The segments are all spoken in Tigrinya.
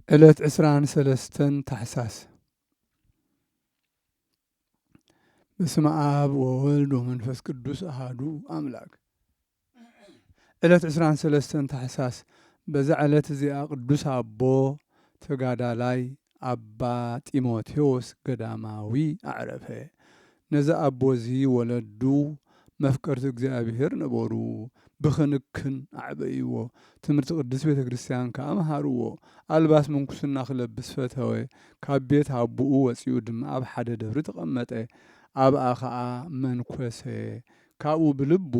ዕለት ዕስራን ሰለስተን ታሕሳስ። በስመ አብ ወወልድ ወመንፈስ ቅዱስ አሃዱ አምላክ። ዕለት ዕስራን ሰለስተን ታሕሳስ። በዛ ዕለት እዚኣ ቅዱስ ኣቦ ተጋዳላይ ኣባ ጢሞቴዎስ ገዳማዊ ኣዕረፈ። ነዚ ኣቦ እዚ ወለዱ መፍቀርቲ እግዚኣብሔር ነበሩ። ብኽንክን ኣዕበይዎ። ትምህርቲ ቅድስት ቤተ ክርስቲያን ከኣ መሃርዎ። ኣልባስ ምንኩስና ክለብስ ፈተወ። ካብ ቤት ኣቦኡ ወጺኡ ድማ ኣብ ሓደ ደብሪ ተቐመጠ። ኣብኣ ኸኣ መንኮሰ። ካብኡ ብልቡ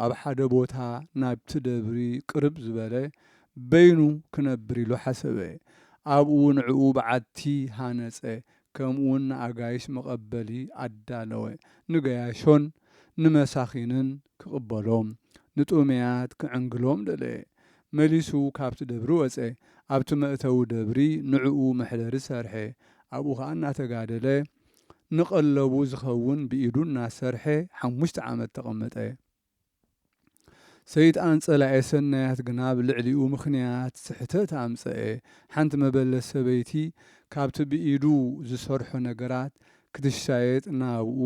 ኣብ ሓደ ቦታ ናብቲ ደብሪ ቅርብ ዝበለ በይኑ ክነብር ኢሉ ሓሰበ። ኣብኡ ንዕኡ በዓቲ ሃነጸ። ከምኡውን ንኣጋይሽ መቐበሊ ኣዳለወ። ንገያሾን ንመሳኺንን ክቕበሎም፣ ንጥሙያት ክዕንግሎም ደለየ። መሊሱ ካብቲ ደብሪ ወጸ። ኣብቲ መእተዊ ደብሪ ንዕኡ መሕደሪ ሰርሐ። ኣብኡ ኸኣ እናተጋደለ ንቐለቡ ዝኸውን ብኢዱ እናሰርሐ ሓሙሽተ ዓመት ተቐመጠ። ሰይጣን ጸላኤ ሰናያት ግና ኣብ ልዕሊኡ ምኽንያት ስሕተት ኣምጸኤ። ሓንቲ መበለት ሰበይቲ ካብቲ ብኢዱ ዝሰርሖ ነገራት ክትሻየጥ ናብኡ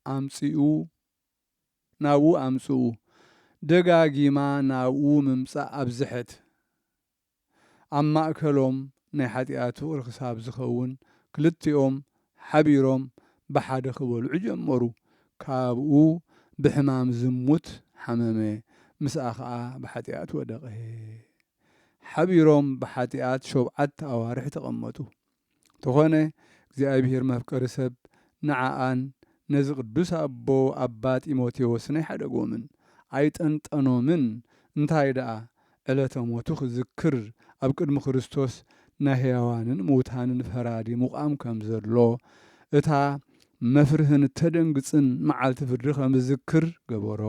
ኣምጺኡ፣ ናብኡ ኣምጽኡ። ደጋጊማ ናብኡ ምምጻእ ኣብዝሐት። ኣብ ማእከሎም ናይ ሓጢኣት ፍቕሪ ክሳብ ዝኸውን፣ ክልቲኦም ሓቢሮም ብሓደ ክበልዑ ጀመሩ። ካብኡ ብሕማም ዝሙት ሓመመ፣ ምስኣ ኸኣ ብሓጢኣት ወደቐ። ሓቢሮም ብሓጢኣት ሸውዓተ ኣዋርሕ ተቐመጡ። እንተኾነ እግዚኣብሔር መፍቀሪ ሰብ ንዓኣን ነዚ ቅዱስ ኣቦ ኣባ ጢሞቴዎስን ኣይሓደጎምን፣ ኣይጠንጠኖምን። እንታይ ደኣ ዕለተ ሞቱ ክዝክር፣ ኣብ ቅድሚ ክርስቶስ ናይ ሕያዋንን ምውታንን ፈራዲ ምቋም ከም ዘሎ፣ እታ መፍርህን እተደንግጽን መዓልቲ ፍርዲ ከም ዝዝክር ገበሮ።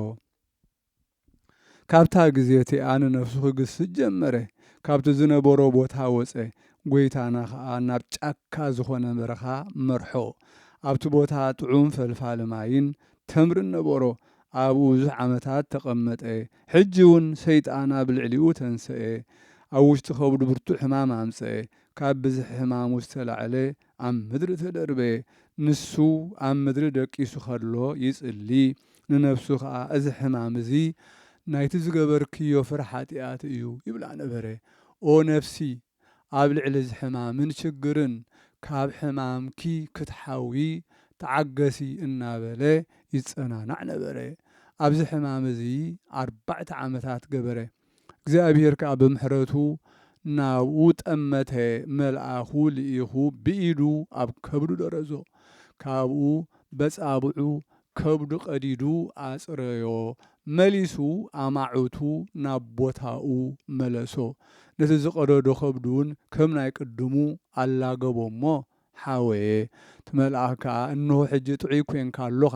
ካብታ ግዜ እቲኣ ንነፍሱ ክግስጽ ጀመረ። ካብቲ ዝነበሮ ቦታ ወጸ። ጐይታና ኸኣ ናብ ጫካ ዝኾነ በረኻ መርሖ። ኣብቲ ቦታ ጥዑም ፈልፋሊ ማይን ተምርን ነበሮ። ኣብኡ ብዙሕ ዓመታት ተቐመጠ። ሕጂ እውን ሰይጣን ኣብ ልዕሊኡ ተንሰኤ። ኣብ ውሽጢ ከብዱ ብርቱዕ ሕማም ኣምጸኤ። ካብ ብዝሒ ሕማሙ ዝተላዕለ ኣብ ምድሪ ተደርበየ። ንሱ ኣብ ምድሪ ደቂሱ ኸሎ ይጽሊ፣ ንነፍሱ ኸኣ፣ "እዚ ሕማም እዚ ናይቲ ዝገበርክዮ ፍረ ሓጢኣት እዩ" ይብላ ነበረ። "ኦ ነፍሲ፣ ኣብ ልዕሊ እዚ ሕማምን ሽግርን ካብ ሕማምኪ ክትሓዊ ተዓገሲ" እናበለ ይጸናናዕ ነበረ። ኣብዚ ሕማም እዚ ኣርባዕተ ዓመታት ገበረ። እግዚኣብሔር ከኣ ብምሕረቱ ናብኡ ጠመተ፣ መልኣኹ ልኢኹ ብኢዱ ኣብ ከብዱ ደረዞ። ካብኡ በጻብዑ ከብዱ ቀዲዱ ኣጽረዮ፣ መሊሱ ኣማዑቱ ናብ ቦታኡ መለሶ። ነቲ ዝቐደዶ ከብዱ እውን ከም ናይ ቅድሙ ኣላገቦ እሞ ሓወየ። እቲ መልኣኽ ከኣ፣ "እንሆ ሕጂ ጥዑይ ኮይንካ ኣሎኻ፣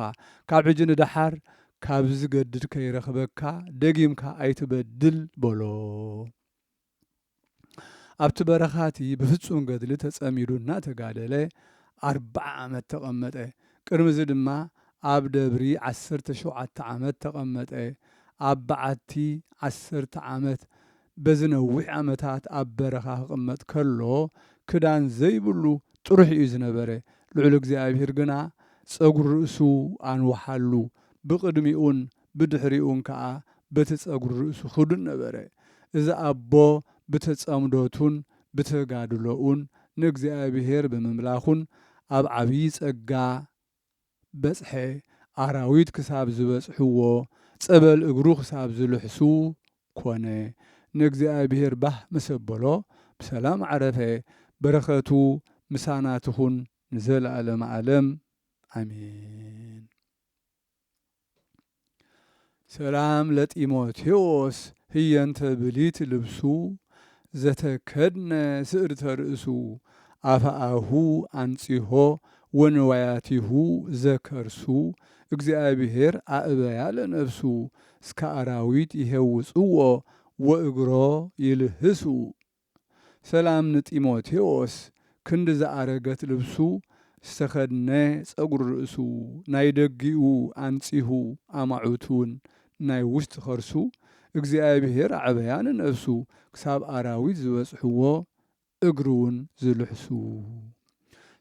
ካብ ሕጂ ንደሓር ካብዚ ዝገድድ ከይረኽበካ ደጊምካ ኣይትበድል" በሎ። ኣብቲ በረኻ እቲ ብፍጹም ገድሊ ተጸሚዱ እናተጋደለ ኣርብዓ ዓመት ተቐመጠ። ቅድሚ እዚ ድማ ኣብ ደብሪ ዓሰርተ ሸውዓተ ዓመት ተቐመጠ። ኣብ በዓቲ ዓሰርተ ዓመት፣ በዚ ነዊሕ ዓመታት ኣብ በረኻ ክቕመጥ ከሎ፣ ክዳን ዘይብሉ ጥሩሕ እዩ ዝነበረ። ልዑል እግዚኣብሔር ግና ጸጉሪ ርእሱ ኣንውሓሉ። ብቕድሚኡን ብድሕሪኡን ከኣ በቲ ጸጉሪ ርእሱ ክዱን ነበረ። እዚ ኣቦ ብተጸምዶቱን ብተጋድሎኡን ንእግዚኣብሔር ብምምላኹን ኣብ ዓብዪ ጸጋ በጽሐ። ኣራዊት ክሳብ ዝበጽሕዎ፣ ጸበል እግሩ ክሳብ ዝልሕሱ ኮነ። ንእግዚኣብሔር ባህ ምስ ኣበሎ ብሰላም ዓረፈ። በረኸቱ ምሳና ትኹን ንዘለዓለመ ዓለም። ኣሜን። ሰላም ለጢሞቴዎስ ህየንተ ብሊት ልብሱ ዘተከድነ ስእርተ ርእሱ፣ አፍአሁ አንጺሆ ወንዋያቲሁ ዘከርሱ፣ እግዚአብሔር አእበያ ለነፍሱ፣ እስከ አራዊት ይሄውጽዎ ወእግሮ ይልህሱ። ሰላም ንጢሞቴዎስ፣ ክንዲ ዝኣረገት ልብሱ ዝተኸድነ ጸጉሪ ርእሱ፣ ናይ ደጊኡ ኣንጺሁ ኣማዑቱን ናይ ውሽጢ ኸርሱ፣ እግዚኣብሔር ኣዕበያ ንነፍሱ፣ ክሳብ ኣራዊት ዝበጽሕዎ፣ እግሩ እውን ዝልሕሱ።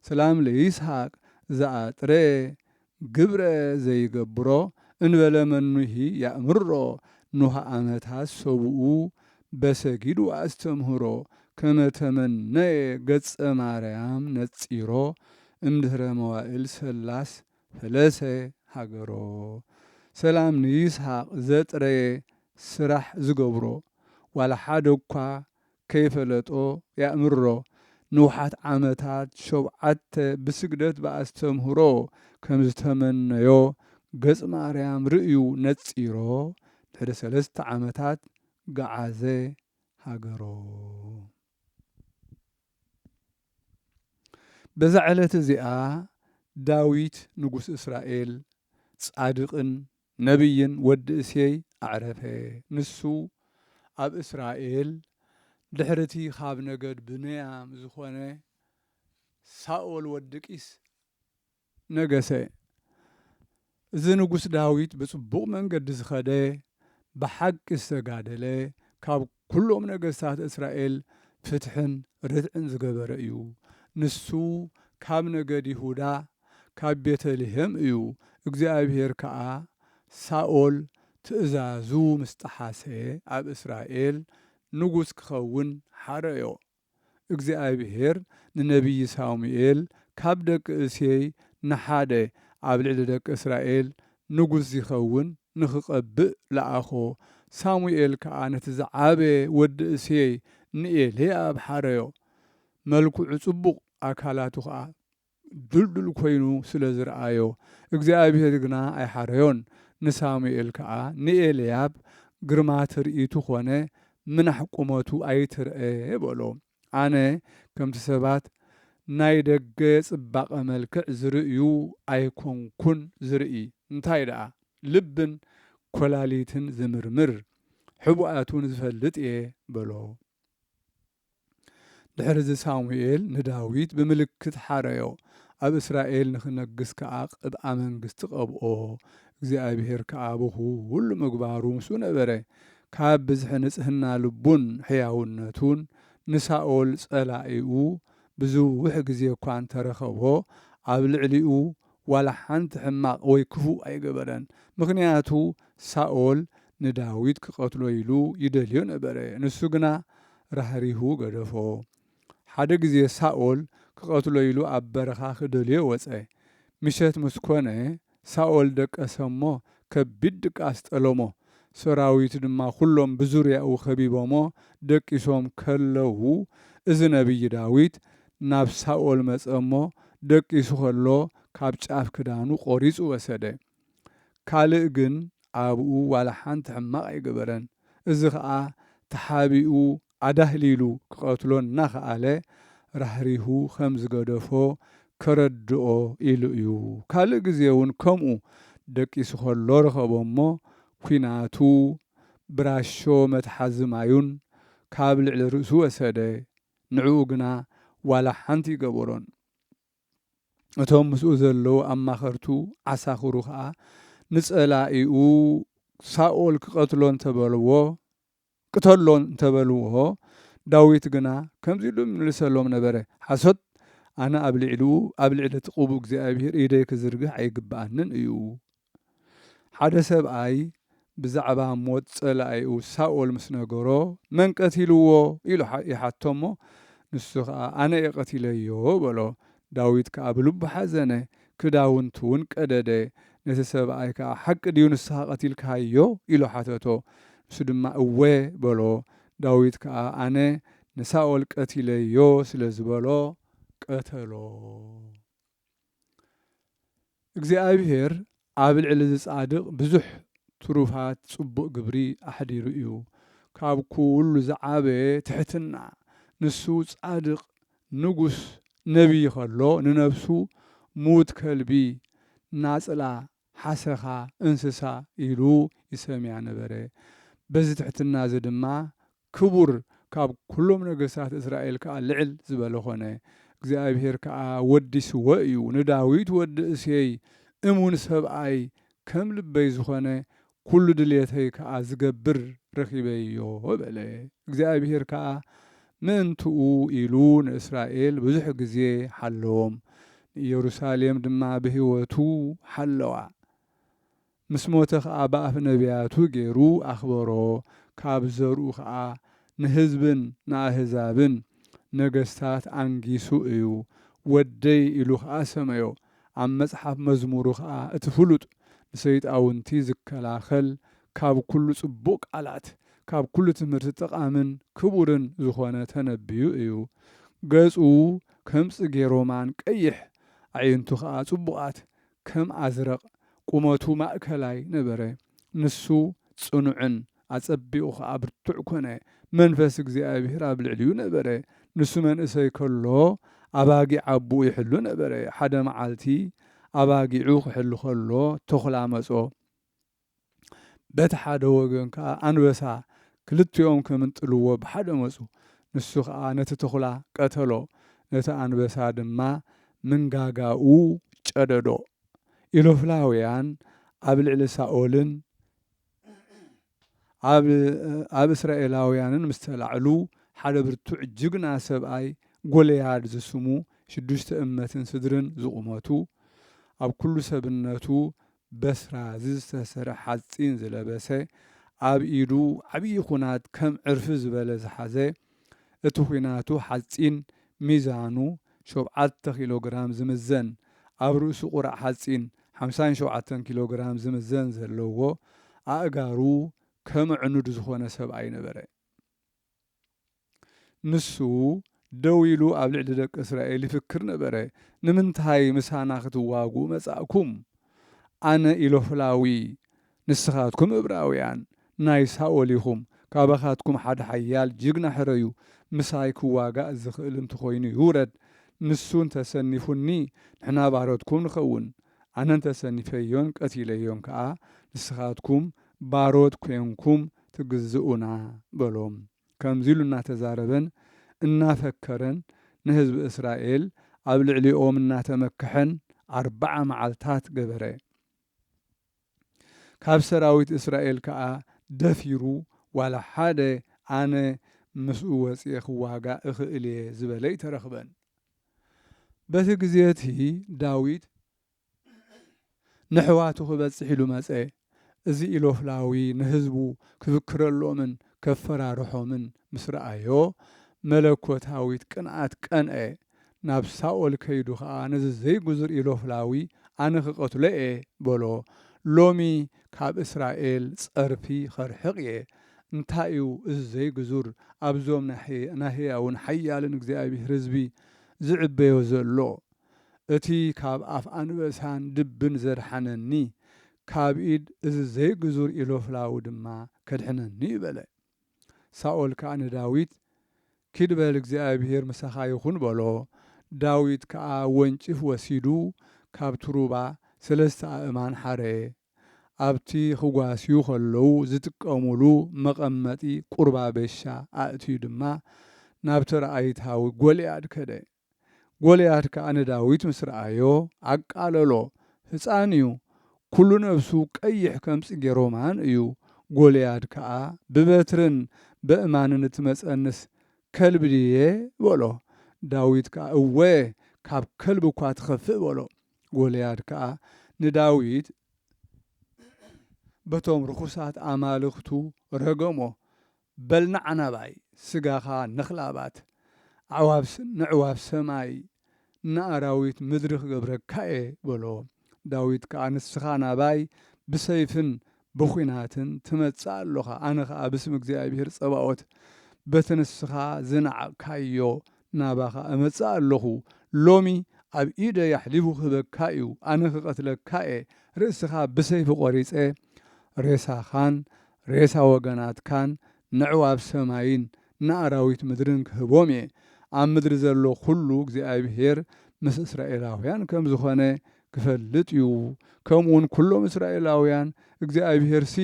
ሰላም ለይስሐቅ ዘአጥረ ግብረ ዘይገብሮ፣ እንበለ መኑሂ ያእምሮ፣ ኖህ ዓመታት ሰብኡ በሰጊድ ወአስተምህሮ፣ ከመ ተመነየ ገጸ ማርያም ነጺሮ፣ እምድህረ መዋእል ሰላስ ፈለሰ ሃገሮ። ሰላም ንይስሐቅ ዘጥረየ ስራሕ ዝገብሮ፣ ዋላ ሓደ እኳ ከይፈለጦ ያእምሮ፣ ንውሓት ዓመታት ሸውዓተ ብስግደት ብኣስተምህሮ ከም ዝተመነዮ ገጽ ማርያም ርእዩ ነጺሮ፣ ድሕሪ ሰለስተ ዓመታት ገዓዘ ሃገሮ። በዛ ዕለት እዚኣ ዳዊት ንጉስ እስራኤል ጻድቕን ነቢይን ወዲ እሴይ ኣዕረፈ። ንሱ ኣብ እስራኤል ድሕርቲ ካብ ነገድ ብንያም ዝኾነ ሳኦል ወዲ ቂስ ነገሰ። እዚ ንጉስ ዳዊት ብጽቡቕ መንገዲ ዝኸደ፣ ብሓቂ ዝተጋደለ፣ ካብ ኩሎም ነገስታት እስራኤል ፍትሕን ርትዕን ዝገበረ እዩ። ንሱ ካብ ነገድ ይሁዳ፣ ካብ ቤተልሔም እዩ። እግዚኣብሔር ከኣ ሳኦል ትእዛዙ ምስ ጠሓሰ፣ ኣብ እስራኤል ንጉስ ክኸውን ሓረዮ። እግዚኣብሔር ንነቢይ ሳሙኤል ካብ ደቂ እሴይ ንሓደ ኣብ ልዕሊ ደቂ እስራኤል ንጉስ ዚኸውን ንኽቐብእ ለኣኾ። ሳሙኤል ከኣ ነቲ ዝዓበየ ወዲ እሴይ ንኤልያብ ሓረዮ። መልክዑ ጽቡቕ፣ ኣካላቱ ኸኣ ድልዱል ኮይኑ ስለ ዝረኣዮ፣ እግዚኣብሔር ግና ኣይሓረዮን። ንሳሙኤል ከኣ ንኤልያብ ግርማ ትርኢቱ ኾነ ምናሕ ቁመቱ ኣይትርኤ በሎ። ኣነ ከምቲ ሰባት ናይ ደገ ጽባቐ መልክዕ ዝርእዩ ኣይኮንኩን ዝርኢ፣ እንታይ ደኣ ልብን ኰላሊትን ዝምርምር ሕቡኣቱን ዝፈልጥ እየ በሎ። ድሕሪ እዚ ሳሙኤል ንዳዊት ብምልክት ሓረዮ፣ ኣብ እስራኤል ንኽነግስ ከኣ ቅብኣ መንግስቲ ቀብኦ። እግዚኣብሔር ከኣ ብኹሉ ምግባሩ ምስኡ ነበረ። ካብ ብዝሒ ንጽህና ልቡን ሕያውነቱን ንሳኦል ጸላኢኡ ብዙሕ ግዜ እኳ እንተ ረኸቦ፣ ኣብ ልዕሊኡ ዋላ ሓንቲ ሕማቕ ወይ ክፉእ ኣይገበረን። ምኽንያቱ ሳኦል ንዳዊት ክቐትሎ ኢሉ ይደልዮ ነበረ። ንሱ ግና ራህሪሁ ገደፎ። ሓደ ግዜ ሳኦል ክቐትሎ ኢሉ ኣብ በረኻ ክደልዮ ወጸ። ምሸት ምስ ኮነ ሳኦል ደቀሰ እሞ ከቢድ ድቃስ ጠለሞ። ሰራዊት ድማ ኩሎም ብዙርያኡ ከቢቦሞ ደቂሶም ከለዉ፣ እዚ ነቢይ ዳዊት ናብ ሳኦል መጸ እሞ ደቂሱ ከሎ ካብ ጫፍ ክዳኑ ቆሪጹ ወሰደ። ካልእ ግን ኣብኡ ዋላ ሓንቲ ሕማቕ ኣይገበረን። እዚ ኸኣ ተሓቢኡ ኣዳህሊሉ ክቐትሎ እናኸኣለ ራህሪሁ ከም ዝገደፎ ከረድኦ ኢሉ እዩ። ካልእ ግዜ እውን ከምኡ ደቂሱ ከሎ ረኸቦ እሞ ኲናቱ ብራሾ መትሓዚ ማዩን ካብ ልዕሊ ርእሱ ወሰደ። ንዕኡ ግና ዋላ ሓንቲ ይገበሮን። እቶም ምስኡ ዘለዉ ኣማኸርቱ ዓሳኽሩ ኸኣ ንጸላኢኡ ሳኦል ክቐትሎ እንተበልዎ፣ ቅተሎ እንተበልዎ፣ ዳዊት ግና ከምዚ ኢሉ ይምልሰሎም ነበረ፣ ሓሶት፣ ኣነ ኣብ ልዕሊኡ፣ ኣብ ልዕሊ እቲ ቅቡእ እግዚኣብሔር ኢደይ ክዝርግሕ ኣይግብኣንን እዩ። ሓደ ሰብኣይ ብዛዕባ ሞት ጸላኢኡ ሳኦል ምስ ነገሮ፣ መን ቀቲልዎ? ኢሉ ሓ-፣ ይሓቶ እሞ፣ ንሱ ኸኣ፣ ኣነ እየ ቀቲለዮ በሎ። ዳዊት ከኣ ብልቡ ሓዘነ፣ ክዳውንቱ እውን ቀደደ። ነቲ ሰብኣይ ከኣ፣ ሓቂ ድዩ ንስኻ ቀቲልካዮ? ኢሉ ሓተቶ። ንሱ ድማ፣ እወ በሎ። ዳዊት ከኣ፣ ኣነ ንሳኦል ቀቲለዮ ስለ ዝበሎ፣ ቀተሎ። እግዚኣብሔር ኣብ ልዕሊ እዚ ጻድቕ ብዙሕ ትሩፋት ጽቡቕ ግብሪ ኣሕዲሩ እዩ። ካብ ኩሉ ዝዓበየ ትሕትና፣ ንሱ ጻድቕ ንጉስ ነቢይ ኸሎ ንነብሱ ምዉት ከልቢ፣ ናጽላ፣ ሓሰኻ፣ እንስሳ ኢሉ ይሰምያ ነበረ። በዚ ትሕትና እዚ ድማ ክቡር፣ ካብ ኩሎም ነገስታት እስራኤል ከኣ ልዕል ዝበለ ኾነ። እግዚኣብሔር ከኣ ወዲስዎ እዩ። ንዳዊት ወዲ እሴይ እሙን ሰብኣይ፣ ከም ልበይ ዝኾነ፣ ኩሉ ድሌተይ ከኣ ዝገብር ረኺበዮ በለ። እግዚኣብሄር ከኣ ምእንትኡ ኢሉ ንእስራኤል ብዙሕ ግዜ ሓለዎም፣ ንኢየሩሳሌም ድማ ብህይወቱ ሓለዋ። ምስ ሞተ ኸኣ ብኣፍ ነቢያቱ ገይሩ ኣኽበሮ። ካብ ዘርኡ ኸኣ ንህዝብን ንኣህዛብን ነገስታት ኣንጊሱ እዩ። ወደይ ኢሉ ኸኣ ሰመዮ። ኣብ መጽሓፍ መዝሙሩ ኸኣ እቲ ፍሉጥ ንሰይጣውንቲ ዝከላኸል ካብ ኩሉ ጽቡቕ ቃላት፣ ካብ ኩሉ ትምህርቲ ጠቓምን ክቡርን ዝኾነ ተነብዩ እዩ። ገጹ ከም ጽጌ ሮማን ቀይሕ፣ ኣዒንቱ ኸኣ ጽቡቓት፣ ከም ኣዝረቕ ቁመቱ ማእከላይ ነበረ። ንሱ ጽኑዕን ኣጸቢቑ ኸኣ ብርቱዕ ኮነ። መንፈስ እግዚኣብሔር ኣብ ልዕሊኡ ነበረ። ንሱ መንእሰይ ከሎ ኣባጊዕ ኣቦኡ ይሕሉ ነበረ። ሓደ መዓልቲ ኣባጊዑ ክሕሉ ከሎ ተኹላ መጾ። በቲ ሓደ ወገን ከኣ ኣንበሳ ክልቲኦም ከምንጥልዎ ብሓደ መጹ። ንሱ ኸኣ ነቲ ተኹላ ቀተሎ፣ ነቲ ኣንበሳ ድማ መንጋጋኡ ጨደዶ። ኢሎፍላውያን ኣብ ልዕሊ ሳኦልን ኣብ፣ ኣብ እስራኤላውያንን ምስ ተላዕሉ፣ ሓደ ብርቱዕ ጅግና ሰብኣይ ጎልያድ ዝስሙ ሽዱሽተ እመትን ስድርን ዝቑመቱ፣ ኣብ ኩሉ ሰብነቱ በስራ ዝተሰርሐ ሓጺን ዝለበሰ፣ ኣብ ኢዱ ዓብዪ ኹናት ከም ዕርፊ ዝበለ ዝሓዘ፣ እቲ ኹናቱ ሓጺን ሚዛኑ ሸውዓተ ኪሎ ግራም ዝምዘን፣ ኣብ ርእሱ ቁራዕ ሓጺን ሓምሳን ሸውዓተን ኪሎ ግራም ዝምዘን ዘለዎ፣ ኣእጋሩ ከም ዕኑድ ዝኾነ ሰብኣይ ነበረ። ንሱ ደው ኢሉ ኣብ ልዕሊ ደቂ እስራኤል ይፍክር ነበረ። "ንምንታይ ምሳና ክትዋግኡ መጻእኩም? ኣነ ኢሎፍላዊ፣ ንስኻትኩም እብራውያን፣ ናይ ሳኦል ኢኹም። ካባኻትኩም ሓደ ሓያል ጅግና ሕረዩ፣ ምሳይ ክዋጋእ ዝኽእል እንተኾይኑ ይውረድ። ንሱ እንተሰኒፉኒ፣ ንሕና ባሮትኩም ንኸውን። ኣነ እንተሰኒፈዮን ቀቲለዮን ከኣ፣ ንስኻትኩም ባሮት ኮንኩም ትግዝኡና" በሎም። ከምዚ ኢሉ እናተዛረበን እናፈከረን ንህዝቢ እስራኤል ኣብ ልዕሊኦም እናተመከሐን ኣርብዓ መዓልታት ገበረ። ካብ ሰራዊት እስራኤል ከኣ ደፊሩ ዋላ ሓደ ኣነ ምስኡ ወጽየ ክዋጋእ እኽእል እየ ዝበለ ኣይተረኽበን። በቲ ግዜ እቲ ዳዊት ንኣሕዋቱ ክበጽሕ ኢሉ መጸ። እዚ ኢሎፍላዊ ንህዝቡ ክፍክረሎምን ከፈራርሖምን ምስ ረኣዮ፣ መለኮታዊት ቅንኣት ቀንአ። ናብ ሳኦል ከይዱ ኸኣ፣ "ነዚ ዘይግዙር ኢሎፍላዊ ኣነ ክቐትሎ እየ" በሎ። "ሎሚ ካብ እስራኤል ጸርፊ ኸርሕቕ እየ። እንታይ እዩ እዚ ዘይግዙር ኣብዞም ናይ ሕያውን ሓያልን እግዚኣብሔር ህዝቢ ዝዕበዮ ዘሎ?" እቲ ካብ ኣፍ ኣንበሳን ድብን ዘድሓነኒ፣ ካብ ኢድ እዚ ዘይግዙር ኢሎፍላዊ ድማ ከድሕነኒ እዩ በለ። ሳኦል ከኣ ንዳዊት፣ "ኪድ በል፣ እግዚኣብሄር ምሳኻ ይኹን" በሎ። ዳዊት ከኣ ወንጭፍ ወሲዱ ካብቲ ሩባ ሰለስተ ኣእማን ሓረየ። ኣብቲ ክጓስዩ ከለዉ ዝጥቀሙሉ መቐመጢ ቁርባ በሻ ኣእትዩ ድማ ናብ ተረኣይታዊ ጎልያድ ከደ። ጎልያድ ከኣ ንዳዊት ምስ ረኣዮ ኣቃለሎ። ህጻን እዩ፣ ኩሉ ነብሱ ቀይሕ ከም ጽጌ ሮማን እዩ። ጎልያድ ከኣ ብበትርን በእማንን እትመጸንስ ከልቢ ድየ በሎ። ዳዊት ከኣ እወ፣ ካብ ከልቢ እኳ ትኸፍእ በሎ። ጎልያድ ከኣ ንዳዊት በቶም ርኹሳት ኣማልኽቱ ረገሞ። "በል ንዓ ናባይ፣ ስጋኻ ንኽላባት ኣዕዋፍ ስ-፣ ነዕዋፍ ሰማይ ንኣራዊት ምድሪ ክገብረካ እየ" በሎ። ዳዊት ከኣ፣ "ንስኻ ናባይ ብሰይፍን ብኹናትን ትመጽእ ኣሎኻ፣ ኣነ ኸኣ ብስም እግዚኣብሄር ጸባኦት በቲ ንስኻ ዝነዓቕካዮ ናባኻ እመጽእ ኣለኹ። ሎሚ ኣብ ኢደይ ኣሕሊፉ ክህበካ እዩ፣ ኣነ ክቐትለካ እየ፣ ርእስኻ ብሰይፊ ቈሪጸ ሬሳኻን ሬሳ ወገናትካን ነዕዋፍ ሰማይን ንኣራዊት ምድርን ክህቦም እየ። ኣብ ምድሪ ዘሎ ኹሉ እግዚኣብሄር ምስ እስራኤላውያን ከም ዝኾነ ክፈልጥ እዩ። ከምኡውን ኩሎም እስራኤላውያን እግዚኣብሄርሲ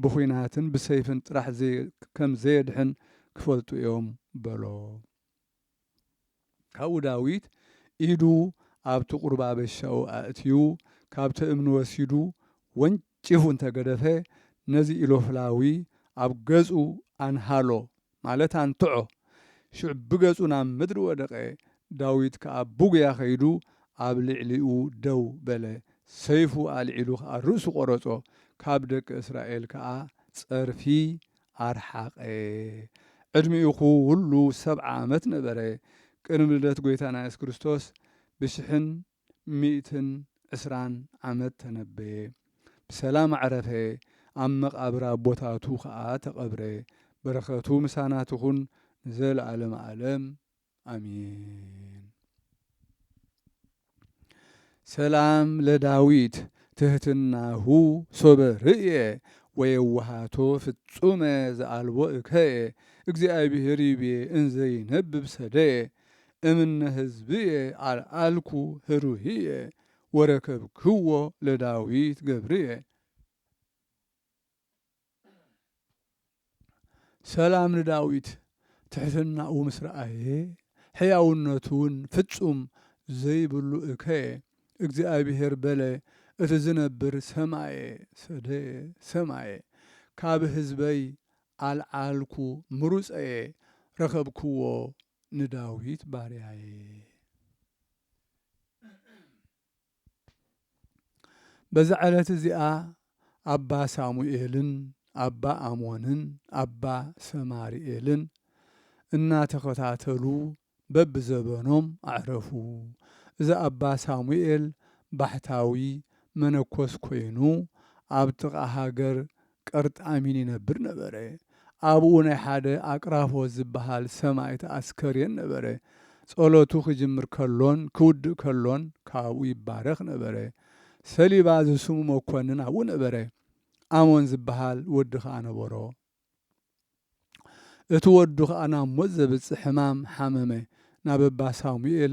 ብኹናትን ብሰይፍን ጥራሕ ዘየ-፣ ከም ዘየድሕን ክፈልጡ እዮም" በሎ። ካብኡ ዳዊት ኢዱ ኣብቲ ቁርባ በሻኡ ኣእትዩ፣ ካብቲ እምኒ ወሲዱ ወንጭፉ እንተገደፈ፣ ነዚ ኢሎፍላዊ ኣብ ገጹ ኣንሃሎ፣ ማለት ኣንትዖ። ሽዑ ብገጹ ናብ ምድሪ ወደቐ። ዳዊት ከኣ ብጉያ ከይዱ ኣብ ልዕሊኡ ደው በለ። ሰይፉ ኣልዒሉ ከኣ ርእሱ ቈረጾ። ካብ ደቂ እስራኤል ከኣ ጸርፊ ኣርሓቐ። ዕድሚኡ ኩሉ ሰብዓ ዓመት ነበረ። ቅድሚ ልደት ጐይታና የሱስ ክርስቶስ ብሽሕን ሚእትን ዕስራን ዓመት ተነበየ። ብሰላም ኣዕረፈ። ኣብ መቓብር ኣቦታቱ ኸኣ ተቐብረ። በረኸቱ ምሳና ትኹን ንዘለዓለመ ዓለም። ኣሜን። ሰላም ለዳዊት ትህትናሁ ሶበ ርእየ ወየዋሃቶ ፍጹመ ዘኣልቦ እከየ። እግዚኣብሔር ይቤ እንዘይነብብ ሰደየ እምነ ህዝብየ ኣልዓልኩ ህሩህየ ወረከብክዎ ለዳዊት ገብርየ። ሰላም ንዳዊት ትሕትናኡ ምስ ረኣየ፣ ሕያውነቱ እውን ፍጹም ዘይብሉ እከየ። እግዚኣብሔር በለ፣ እቲ ዝነብር ሰማየ ሰደየ ሰማየ፣ ካብ ህዝበይ ኣልዓልኩ ምሩጸየ ረኸብክዎ ንዳዊት ባርያየ። በዛ ዕለት እዚኣ ኣባ ሳሙኤልን ኣባ ኣሞንን ኣባ ሰማሪኤልን እናተኸታተሉ በብዘበኖም ኣዕረፉ። እዚ ኣባ ሳሙኤል ባሕታዊ መነኮስ ኮይኑ ኣብ ጥቓ ሃገር ቀርጣሚን ይነብር ነበረ። ኣብኡ ናይ ሓደ ኣቅራፎስ ዝበሃል ሰማዕት ኣስከሬን ነበረ። ጸሎቱ ክጅምር ከሎን ክውድእ ከሎን ካብኡ ይባረኽ ነበረ። ሰሊባ ዝስሙ መኮንን ኣብኡ ነበረ። ኣሞን ዝበሃል ወዲ ኸኣ ነበሮ። እቲ ወዱ ኸኣ ናብ ሞት ዘብጽሕ ሕማም ሓመመ። ናብ ኣባ ሳሙኤል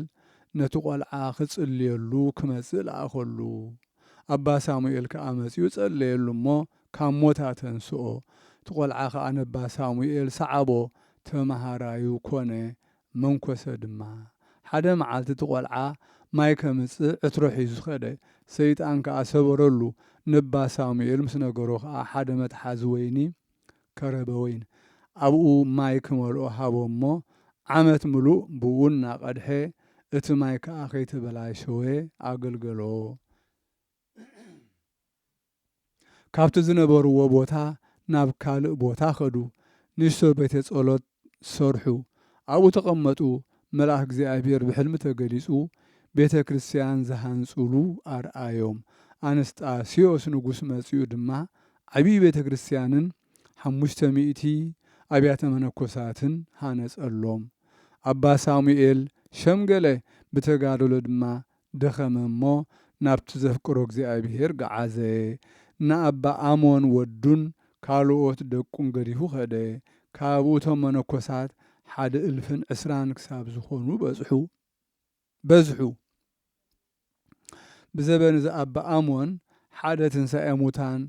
ነቲ ቈልዓ ክጽልየሉ ክመጽእ ለኣኸሉ። ኣባ ሳሙኤል ከኣ መጺኡ ጸለየሉ እሞ ካብ ሞት ኣተንስኦ። እቲ ቈልዓ ኸኣ ነባ ሳሙኤል ሰዓቦ፣ ተመሃራዩ ኮነ፣ መንኮሰ ድማ። ሓደ መዓልቲ እቲ ቈልዓ ማይ ከምጽእ ዕትሮ ሒዙ ኸደ። ሰይጣን ከኣ ሰበረሉ። ነባ ሳሙኤል ምስ ነገሮ ኸኣ ሓደ መትሓዚ ወይኒ ከረበ ወይን ኣብኡ ማይ ክመልኦ ሃቦ እሞ፣ ዓመት ምሉእ ብኡ እናቐድሐ፣ እቲ ማይ ከኣ ከይተበላሸወ ኣገልገሎ። ካብቲ ዝነበርዎ ቦታ ናብ ካልእ ቦታ ኸዱ። ንእሽቶ ቤተ ጸሎት ሰርሑ። ኣብኡ ተቐመጡ። መልኣኽ እግዚኣብሔር ብሕልሚ ተገሊጹ፣ ቤተ ክርስቲያን ዝሃንጹሉ ኣርኣዮም። ኣንስጣስዮስ ንጉስ መጺኡ ድማ፣ ዓብዪ ቤተ ክርስቲያንን ሓሙሽተ ሚእቲ ኣብያተ መነኮሳትን ሃነጸሎም። ኣባ ሳሙኤል ሸምገለ፣ ብተጋድሎ ድማ ደኸመ እሞ፣ ናብቲ ዘፍቅሮ እግዚኣብሔር ገዓዘ። ንኣባ ኣሞን ወዱን ካልኦት ደቁን ገዲፉ ኸደ። ካብኡ እቶም መነኮሳት ሓደ እልፍን ዕስራን ክሳብ ዝኾኑ በጽሑ፣ በዝሑ። ብዘበን እዚ ኣባ ኣሞን ሓደ ትንሳኤ ሙታን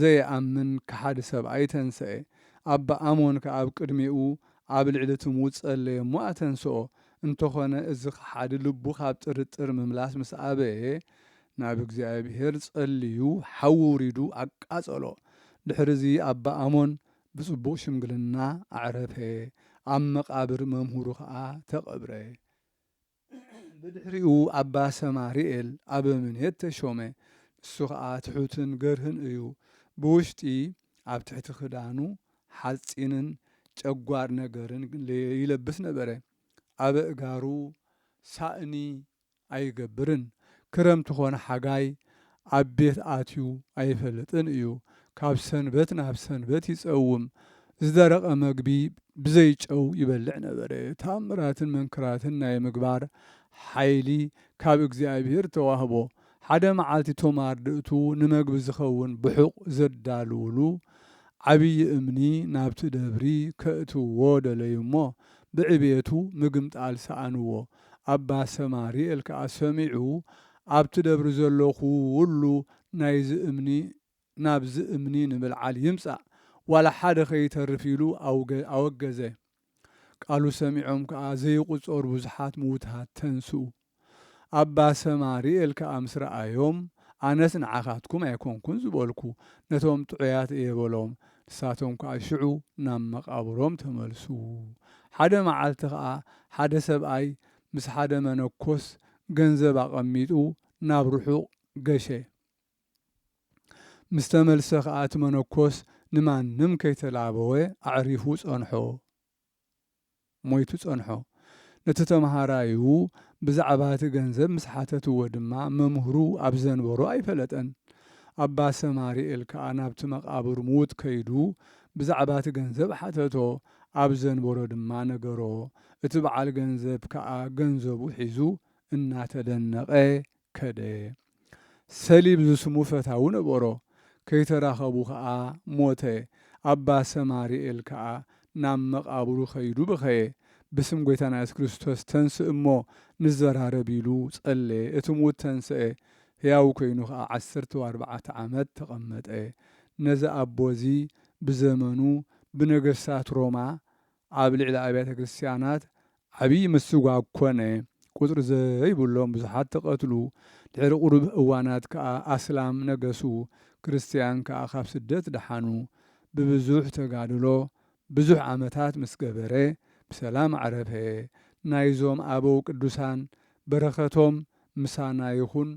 ዘይኣምን ከሓዲ ሰብኣይ ተንስኤ። ኣባ ኣሞን ከኣ ኣብ ቅድሚኡ ኣብ ልዕሊ እቲ ምዉት ጸለየ እሞ ኣተንስኦ። እንተኾነ እዚ ከሓዲ ልቡ ካብ ጥርጥር ምምላስ ምስ ኣበየ፣ ናብ እግዚኣብሔር ጸልዩ ሓዊ ውሪዱ ኣቃጸሎ። ድሕሪ እዚ ኣባ ኣሞን ብጽቡቕ ሽምግልና ኣዕረፈ። ኣብ መቓብር መምህሩ ኸኣ ተቐብረ። ብድሕሪኡ ኣባ ሰማሪኤል ኣበምኔት ተሾመ። ንሱ ኸኣ ትሑትን ገርህን እዩ። ብውሽጢ ኣብ ትሕቲ ክዳኑ ሓጺንን ጨጓር ነገርን ይለብስ ነበረ። ኣብ ኣእጋሩ ሳእኒ ኣይገብርን። ክረምቲ ኾነ ሓጋይ ኣብ ቤት ኣትዩ ኣይፈልጥን እዩ። ካብ ሰንበት ናብ ሰንበት ይጸውም። ዝደረቐ መግቢ ብዘይ ጨው ይበልዕ ነበረ። ተኣምራትን መንክራትን ናይ ምግባር ሓይሊ ካብ እግዚኣብሔር ተዋህቦ። ሓደ መዓልቲ እቶም ኣርድእቱ ንመግቢ ዝኸውን ብሑቕ ዘዳልውሉ ዓብዪ እምኒ ናብቲ ደብሪ ከእትውዎ ደለዩ እሞ፣ ብዕቤቱ ምግምጣል ሰኣንዎ። ኣባ ሰማሪኤል ከኣ ሰሚዑ፣ ኣብቲ ደብሪ ዘሎ ኹሉ ናይዚ እምኒ፣ ናብዚ እምኒ ንምልዓል ይምጻእ፣ ዋላ ሓደ ኸይተርፍ ኢሉ ኣውገ-፣ ኣወገዘ። ቃሉ ሰሚዖም ከኣ ዘይቁጸሩ ብዙሓት ምዉታት ተንስኡ። ኣባ ሰማሪኤል ከኣ ምስ ረኣዮም፣ ኣነስ ንዓኻትኩም ኣይኮንኩን ዝበልኩ፣ ነቶም ጥዑያት እየ በሎም። ንሳቶም ከኣ ሽዑ ናብ መቓብሮም ተመልሱ። ሓደ መዓልቲ ኸኣ ሓደ ሰብኣይ ምስ ሓደ መነኮስ ገንዘብ ኣቐሚጡ ናብ ርሑቕ ገሸ። ምስ ተመልሰ ኸኣ እቲ መነኮስ ንማንም ከይተላበወ ኣዕሪፉ ጸንሖ። ሞይቱ ጸንሖ። ነቲ ተምሃራዩ ብዛዕባ እቲ ገንዘብ ምስ ሓተትዎ ድማ፣ መምህሩ ኣብ ዘንበሮ ኣይፈለጠን። ኣባ ሰማሪኤል ከኣ ናብቲ መቓብር ምዉት ከይዱ ብዛዕባ እቲ ገንዘብ ሓተቶ፣ ኣብ ዘንበሮ ድማ ነገሮ። እቲ በዓል ገንዘብ ከኣ ገንዘቡ ሒዙ እናተደነቐ ከደ። ሰሊብ ዝስሙ ፈታዊ ነበሮ። ከይተራኸቡ ኸኣ ሞተ። ኣባ ሰማሪኤል ከኣ ናብ መቓብሩ ኸይዱ በኸየ። ብስም ጐይታና የሱስ ክርስቶስ ተንስእ እሞ ንዘራረብ ኢሉ ጸለየ። እቲ ምዉት ተንስአ፣ ሕያው ኰይኑ ኸኣ ዓሰርተ ኣርባዕተ ዓመት ተቐመጠ። ነዚ ኣቦ እዚ ብዘመኑ ብነገስታት ሮማ ኣብ ልዕሊ ኣብያተ ክርስትያናት ዓብዪ ምስጓግ ኮነ። ቁጽሪ ዘይብሎም ብዙሓት ተቐትሉ። ድሕሪ ቁሩብ እዋናት ከኣ ኣስላም ነገሱ። ክርስትያን ከኣ ካብ ስደት ደሓኑ። ብብዙሕ ተጋድሎ ብዙሕ ዓመታት ምስ ገበረ ብሰላም ዓረፈ። ናይዞም ኣበው ቅዱሳን በረኸቶም ምሳና ይኹን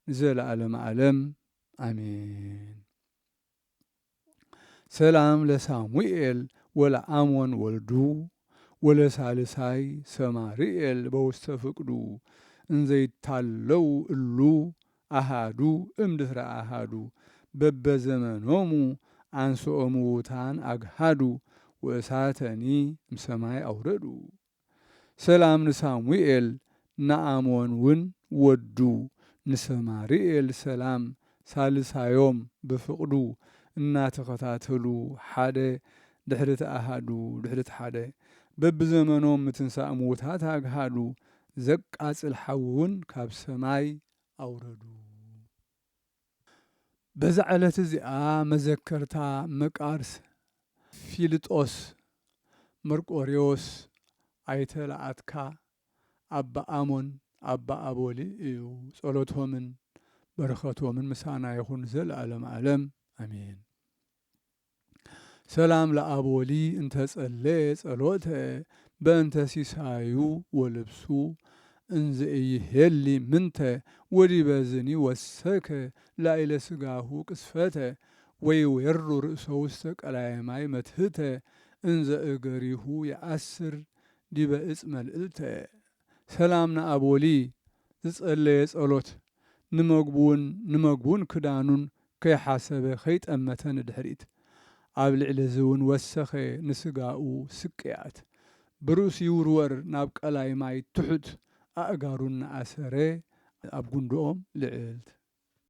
ንዘለኣለመ ዓለም። ኣሜን። ሰላም ለሳሙኤል ወለአሞን ወልዱ ወለሳልሳይ ሰማሪኤል በውስተ ፍቅዱ እንዘይታለው እሉ ኣሃዱ እምድህረ ኣሃዱ በበዘመኖሙ አንስኦ ምዉታን አግሃዱ ወእሳተኒ እምሰማይ አውረዱ። ሰላም ንሳሙኤል ንአሞን እውን ወዱ ንሰማሪኤል ሰላም ሳልሳዮም ብፍቕዱ እናተኸታተሉ ሓደ ድሕሪ እቲ ኣሃዱ ድሕሪ እቲ ሓደ በብዘመኖም ምትንሳእ ምዉታት ኣግሃዱ ዘቃጽል ሓዊ እውን ካብ ሰማይ ኣውረዱ። በዛ ዕለት እዚኣ መዘከርታ መቃርስ ፊልጦስ መርቆሬዎስ ኣይተ ለኣትካ ኣባ ኣሞን ኣባ ኣቦሊ እዩ። ጸሎቶምን በረኸቶምን ምሳና ይኹን ዘለዓለም ዓለም። ኣሜን። ሰላም ለአቦሊ እንተ ጸለየ ጸሎተ በእንተ ሲሳዩ ወልብሱ እንዘ ኢይሄሊ ምንተ ወዲበ ዝኒ ወሰከ ላዕለ ስጋሁ ቅስፈተ ወይዌሩ ርእሶ ውስተ ቀላየ ማይ መትህተ እንዘ እገሪሁ የአስር ዲበ እጽ መልእልተ። ሰላም ንኣብ ወሊ ዝጸለየ ጸሎት፣ ንመግቡን ንመግቡን ክዳኑን ከይሓሰበ ከይጠመተ ንድሕሪት፣ ኣብ ልዕሊ እዚ እውን ወሰኸ ንስጋኡ ስቅያት፣ ብርእሱ ይውርወር ናብ ቀላይ ማይ ትሑት፣ ኣእጋሩ እናኣሰረ ኣብ ጉንድኦም ልዕልት።